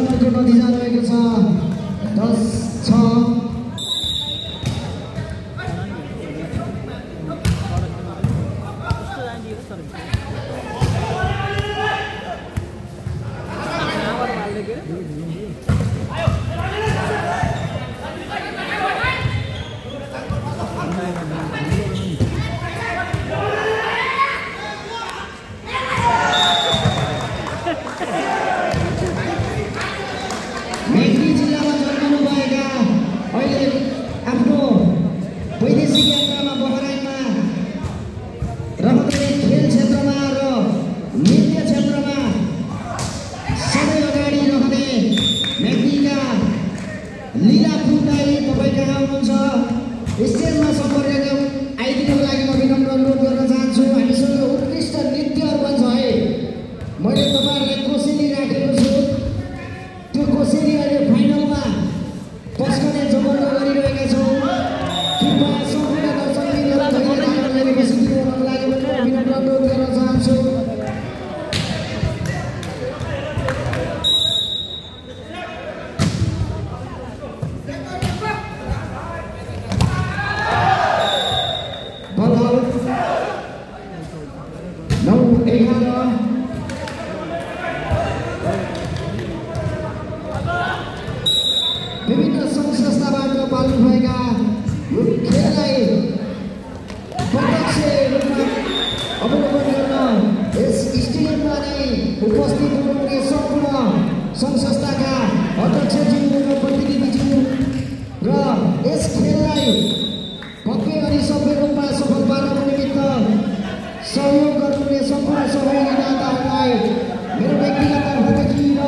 रनको नतिजा रहेको छ 10-6। स्टेजमा सम्पर्क आइदिनको लागि म विनम्र अनुरोध गर्न चाहन्छु। हामीसँग उत्कृष्ट नृत्यहरू पनि छ है। मैले तपाईहरुलाई कोसेली राखेको छु। त्यो कोसेली अहिले फाइनलमा पस्कने जबर्दो गरिरहेका छौँ। कृपया सम्पूर्ण दर्शकवृन्दलाई धैर्य बसिदिनुको लागि म विनम्र अनुरोध गर्न चाहन्छु। विभिन्न सङ्घ संस्थाबाट पाल्नु भएका खेललाई प्रत्यक्ष रूपमा अवलोकन गर्न यस स्टेडियममा नै उपस्थित हुनुहुने सम्पूर्ण सङ्घ संस्थाका अध्यक्षज्यू र प्रतिनिधिज्यू र यस खेललाई भव्य अनि सभ्य रूपमा सफल पार्नको निमित्त सहयोग गर्नुहुने सम्पूर्ण सहयोगी दाताहरूलाई मेरो व्यक्तिगत तर्फदेखि र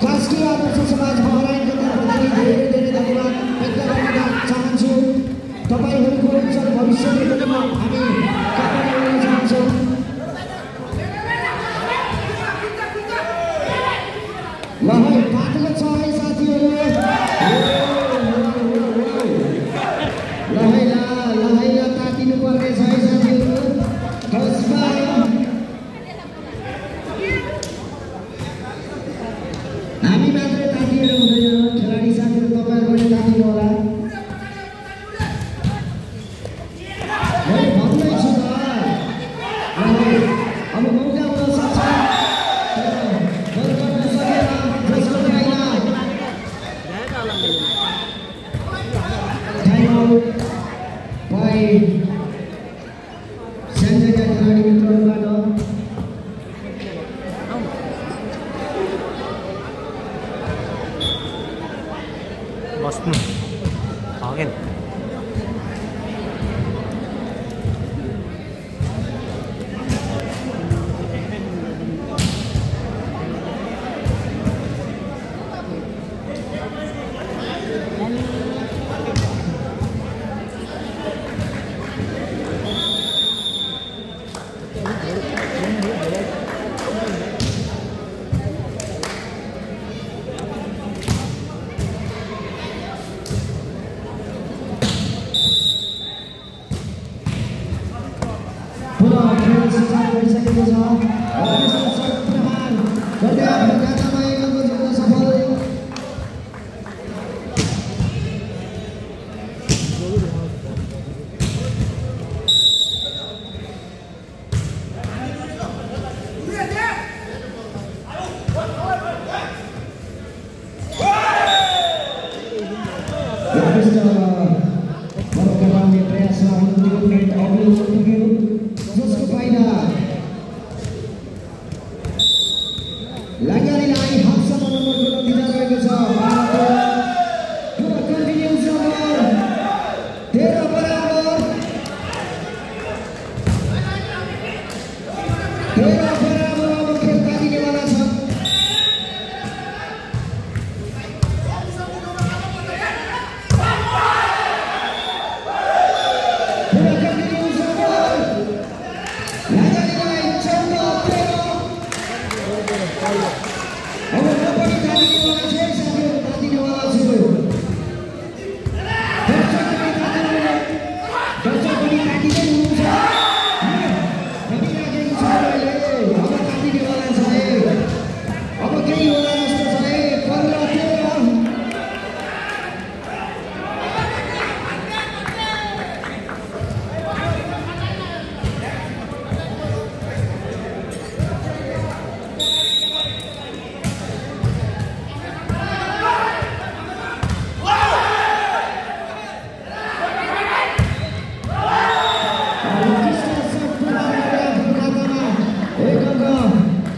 राष्ट्रिय आदर्श समाज बहराइनको तर्फदेखि धेरै धेरै धन्यवाद व्यक्त गर्न चाहन्छु। तपाईहरुको उज्जवल भविष्यको निम्ति हामी कामना गर्न चाहन्छौँ। ल है पातलो छ है साथीहरु। ल है तातिनु पर्ने छ है साथीहरु। हामी मात्रै तातिएर हुँदैन, खेलाडी साथीहरु तपाईहरु पनि तातिनु होला। मैले भन्दैछु त अब मौका हुन सक्छ तर गर्न सकेन जसको छैन। टाइम आउट बाई सानोका खेलाडी मित्रहरूबाट। बस्नु हागेन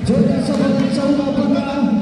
जोड्न सफल 14-15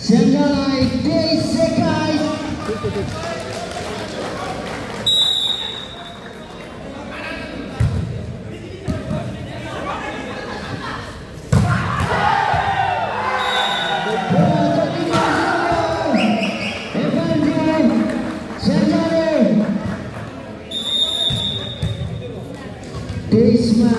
Senjalai 23 seconds. Desma,